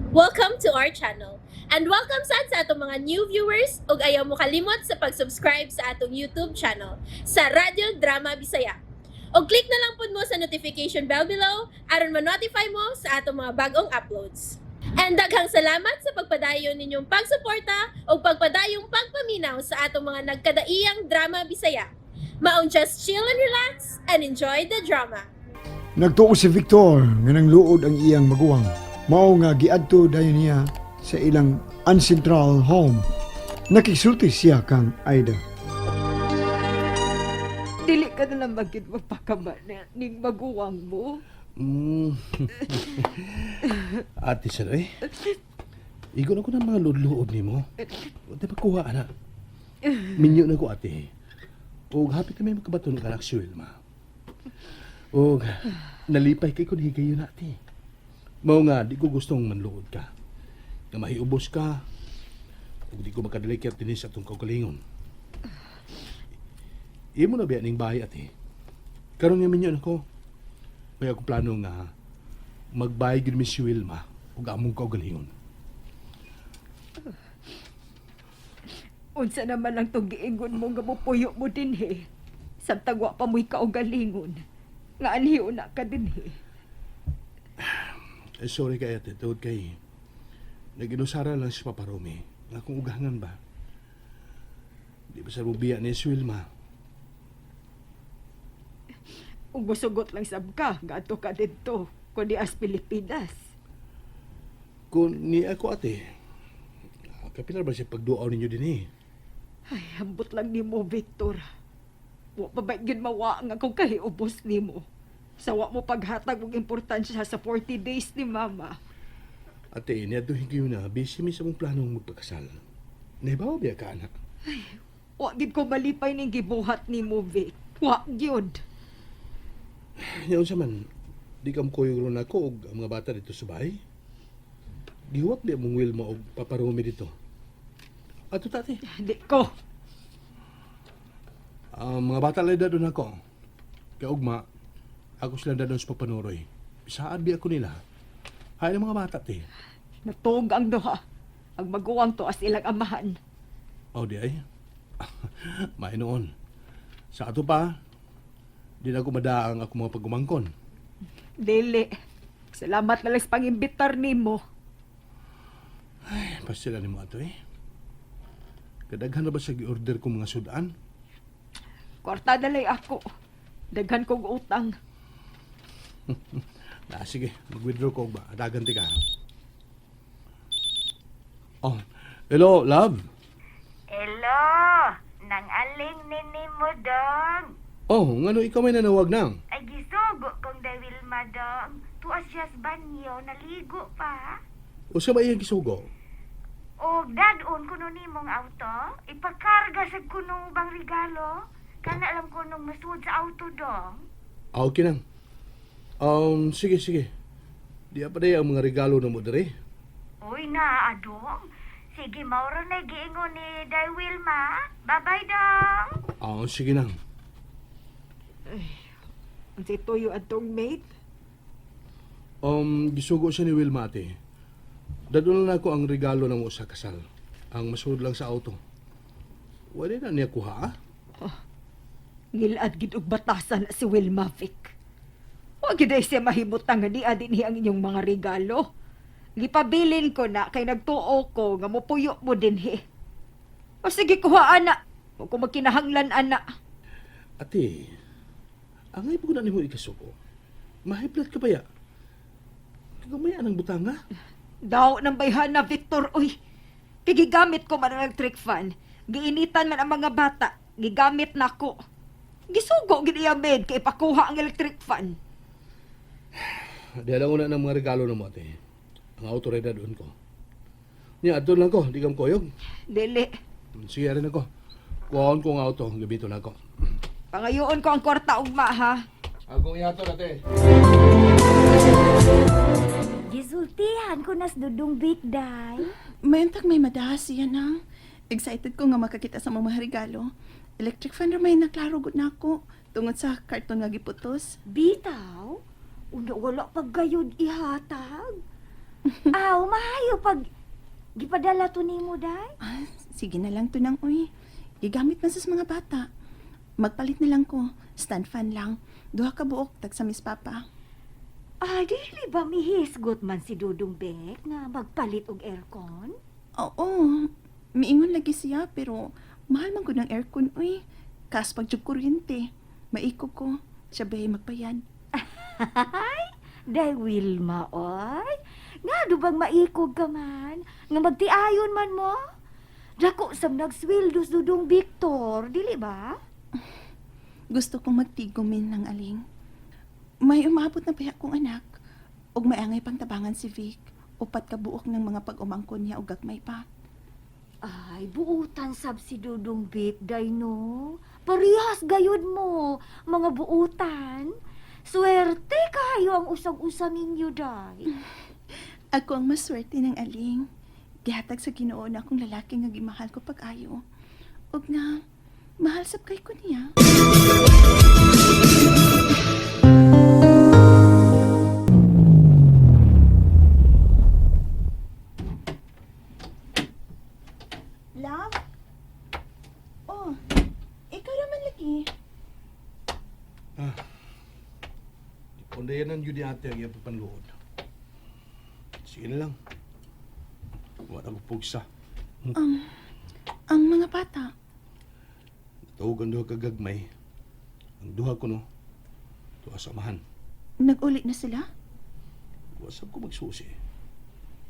Welcome to our channel. And welcome sad sa atong mga new viewers ug ayaw mo kalimot sa pag-subscribe sa atong YouTube channel sa Radyo Drama Bisaya. Og click na lang pud mo sa notification bell below aron ma-notify mo sa atong mga bagong uploads. And daghang salamat sa pagpadayon ninyong pagsuporta ug pagpadayong pagpaminaw sa atong mga nagkadaiyang drama Bisaya. Maong just chill and relax and enjoy the drama. Nagtuo si Victor nga nangluod ang iyang maguwang. Mao nga giadto dayon niya sa ilang ancestral home. Nakisulti siya kang Aida. Dili ka na lang magid magpakama ning maguwang mo. Ate sir eh. Igo na ko ng mga luod-luod ni mo. Di ba kuha, ana? Minyo na ko, ate. Og happy kami magkabaton ka anak si Wilma. Og nalipay kay kun higayon na, ate. Mao nga, di ko gustong manluod ka. Nga mahiubos ka. Ug di ko makadalikir dinhi sa atong kaugalingon. Imo na biya ning bahay, ate. Karon nga minyo na ko. May akong plano nga magbayad gyud mi si Wilma ug among kaugalingon. Unsa naman ang tong giingon mo nga mopuyo mo dinhi? Samtang wa pa mo'y kaugalingon. Nga anhiyo na ka dinhi. Eh, sorry kay ate, tungod kay naginusara lang si Papa Romy nga kung ugangan ba. Di ba sa rubiya ni si Wilma? Ug mosugot lang sab ka, ngadto ka didto kundi as Pilipinas. Kung ni ako ate, kapilar ba siya pagduaw ninyo din eh? Ay, ambot lang nimo, Victor. Wa pa ba gyud mawa nga kung kahiubos nimo? Sa wa mo paghatag og importansya sa 40 days ni Mama. Ate, niadto higayon na, busy mi sa mong planong magpakasal. Nahibaw biya ka, anak? Wa gid ko malipay ning gibuhat nimo, Vic. Wa gyud. Yaon sa man, di ka mukuyog ron ako og ang mga bata dito sa bahay. Gihuwat di mong Wilma og Papa Romy dito. Ato tate. Di ko. Ang mga bata lang doon ako. Kaya ugma, ako sila doon sa Papanuroy. Saan bi ako nila? Hay ng mga bata, te. Natuog ang duha. Ang maguwang to as ilang amahan. Oh, di ay. May noon. Sa ato pa, di na ako madaang ako mga pagumangkon. Dili. Salamat na lang sa pangimbitar nimo. Ay, pasila ni mo ato eh. Kadaghan na ba sa gi-order ko mga sudan? Kwarta dalay ako. Daghan kog utang. Na, sige, mag-withdraw ko ba? Dagan ti ka. Oh, hello, love. Hello, nang aling nini mo dong. Oh, ngano ikaw may nanawag nang? Ay gisugo kong day Wilma dong. Tuas siya sa banyo, naligo pa. Usa ba iyang gisugo? Og dadon kuno nimong auto, ipakarga sa kuno ubang regalo. Kana alam ko nung masuod sa auto dong. Ah, okay nang. Sige, sige. Di pa day ang mga regalo na mo dere. Uy na, adong. Sige, mauro na giingon ni Day Wilma. Bye-bye dong. Ah, sige nang. Unsay tuyo atong mate? Gisugo siya ni Wilma ate. Dadon na ako ang regalo ng mo sa kasal. Ang masuod lang sa auto. Wala na niya kuha, ah. Ngilad gid og batasan na si Wilma, Vic. Wa gid ay siya mahimutang nga niya dinhi ang inyong mga regalo. Gipabilin ko na kay nagtuo ko nga mopuyo mo dinhi. O sige kuha ana. Wa ko magkinahanglan ana. Ate, ang ay na nimo ikasugo. Mahiblat ka ba ya? Kagamay anang butanga? Daw ng bayhana, Victor, uy. Kay gigamit ko man ang electric fan. Giinitan man ang mga bata. Gigamit nako. Gisugo gid iya med kay ipakuha ang electric fan. Di alam ko na ng mga regalo na mo, ate. Ang auto rin doon ko. Niya, adto lang ko. Di ka koyog. Dili. Sige, rin ako. Kuhaon ko ang auto. Gabito na ako. Pangayoon ko ang kwarta ugma ha. Akong ihato, ate. Gisultihan ko nas dudong big day. Mayantag may madahas siya nang. Excited ko nga makakita sa mga regalo. Electric fan ra may naklaro gud nako tungod sa karton nga giputos. Bitaw, una wala pa gayud ihatag. Aw, maayo pag gipadala to nimo day. Ah, sige na lang to nang uy. Gigamit man sa mga bata. Magpalit na lang ko. Stand fan lang. Duha ka buok tag sa Miss Papa. Ah, dili ba mihisgot man si Dudong Bek nga magpalit og aircon? Oo. Miingon lagi siya pero mahal man ko ng aircon uy. Kas pag jud kuryente. Maiko ko. Siya ba magbayad? Day Wilma, oy. Nga do bang maikog ka man? Nga magtiayon man mo? Dako sam nagsweldo si Dudong Victor, dili ba? Gusto kong magtigumin ng aling. May umabot na baya kong anak. Ug maangay pang tabangan si Vic. Upat ka buok ng mga pag-umangkon niya og gagmay pa. Ay, buutan sab si Dudong Vic, day no. Parehas gayud mo, mga buutan. Swerte kayo ang usag-usa ninyo, day. Ako ang maswerte ng aling. Gihatag sa Ginoo na akong lalaki nga gimahal ko pag-ayo. Ug nga, mahal sab kay ko niya. Love? Oh, ikaw naman lagi. Ah. Pundayanan yun ni ate ang iyang pagpanluod. Sige na lang. Wala ko pugsa. Ang mga bata. Natawag ang duha ka gagmay. Ang duha ko no, tuwa sa amahan. Nag-uli na sila? Wasap ko magsusi.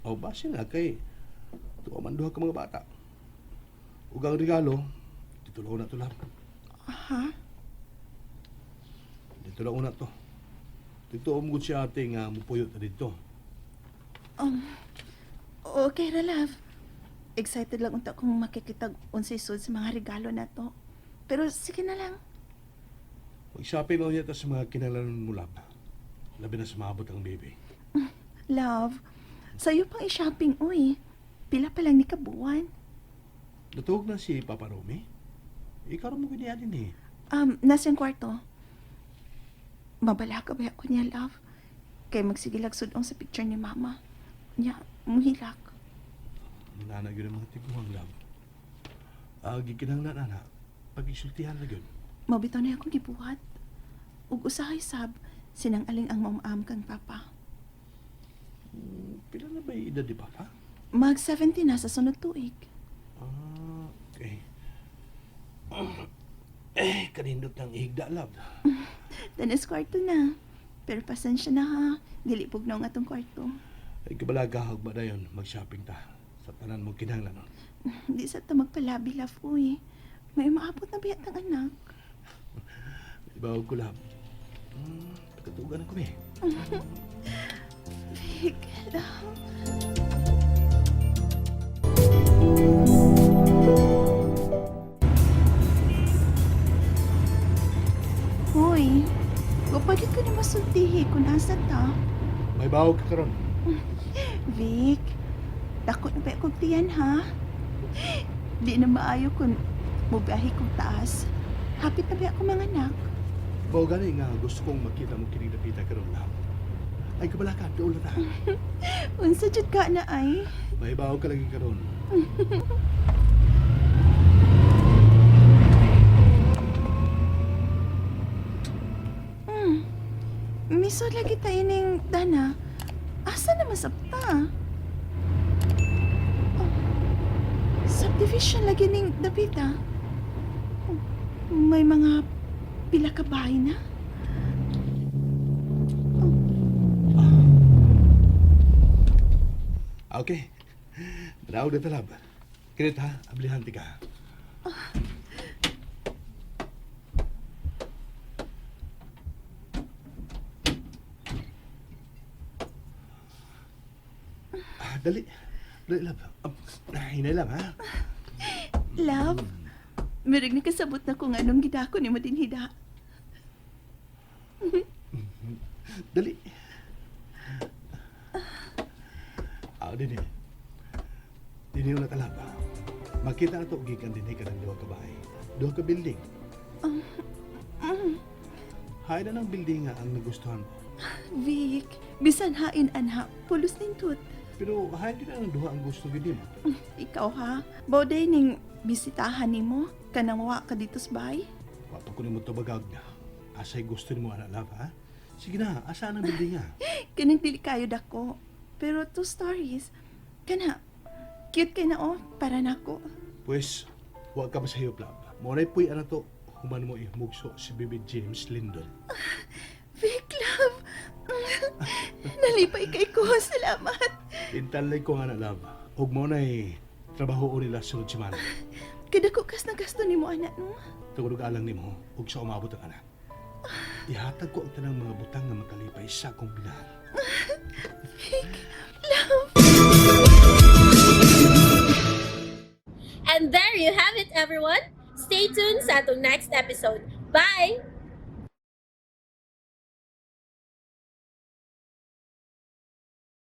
O base na kay tuwa man duha ka mga bata. Ug ang regalo, dito lang una to lang. Aha. Dito lang una to. Dito umgod si ate nga mupuyo ta dito. Okay ra, love. Excited lang unta kung makikita unsay sud sa mga regalo na to. Pero sige na lang. Mag-shopping lang niya ta sa mga kinalanon mo lab. Labi na sa maabot ang baby. Love, sa'yo pang i-shopping, uy. Pila pa lang ni kabuan. Natuog na si Papa Romy. Ikaw ra mo gini din eh. Nasa yung kwarto. Mabala ka ba ako niya, love? Kay magsigilag sudong sa picture ni Mama. Niya, muhilak. Nana yun ang mga tiguang love. Ah, gikinahanglan ana. Pag-isultihan na yun. Mabitaw na akong gibuhat. Ug usahay sab, sinang aling ang mamam kang papa. Pila na ba yung edad ni Papa? Mag 70 na sa sunod tuig. Ah, okay. Eh, kanindot ng ihigda, love. Tanas kwarto na. Pero pasensya na ha. Dili pugnaw ang atong kwarto. Ay, kabalaga, hugma na yun. Mag-shopping ta. Sa tanan mo kinahanglan. nun. Di sa ta magpalabi, love, uy. May maabot na biyat ng anak. Ibawag ko, love. Pagkatugan ako eh. Vic, love. Hoy, kapalit ko na masultihi kung asa ta. May bawag ka karon. Vic, dako na ba akong tiyan, ha? Di na maayo kung mubiyahe kong taas. Hapit na ba ako mga anak? Bawo gani nga gusto kong makita mo kining dapita karon, love. Ay, kabalaka, doon na ta. Unsa jud ka na ay? May bawag ka lagi karon. Miso lagi tayo ning Dana. Asa na masabta? Oh, subdivision lagi ning Davida. Oh, may mga pila ka bahay na. Okay. Manaog na ta, love. Kinit ha, ablihan ti ka. Ah, dali. Dali, love. Hinay lang, ha? Love, mirig ni kasabot na kung anong gidako ni mo dinhida. Dali. Ah, dini. Dini na talab. Makita na to gikan dinhi ka ng duha ka bahay. Duha ka building. Hay na ng building nga ang nagustuhan mo. Vic, bisan hain anha, pulos nindot. Pero hain din ang duha ang gusto gid nimo. Ikaw ha, bauday ning bisitahan nimo kanang wa ka dito sa bahay. Wa pa ko nimo tubagag. Asay gusto nimo ana love ha? Sige na, asa ang building ha? Kanang dili kayo dako. Pero two stories. Kana, cute kay na oh, para nako. Pues, wa ka masahiyop love. Mo ray puy ana to human mo ihmugso si Baby James Lindon. Vic, love. Nalipay kay ko, salamat. Intalay ko nga na love. Ug mo nay trabaho nila sunod semana. Kadako kas na gasto nimo anak no. Tungod og alang nimo ug sa umabot ang anak. Ihatag ko ang tanang mga butang nga makalipay sa akong minahal. And there you have it, everyone. Stay tuned sa atong next episode. Bye!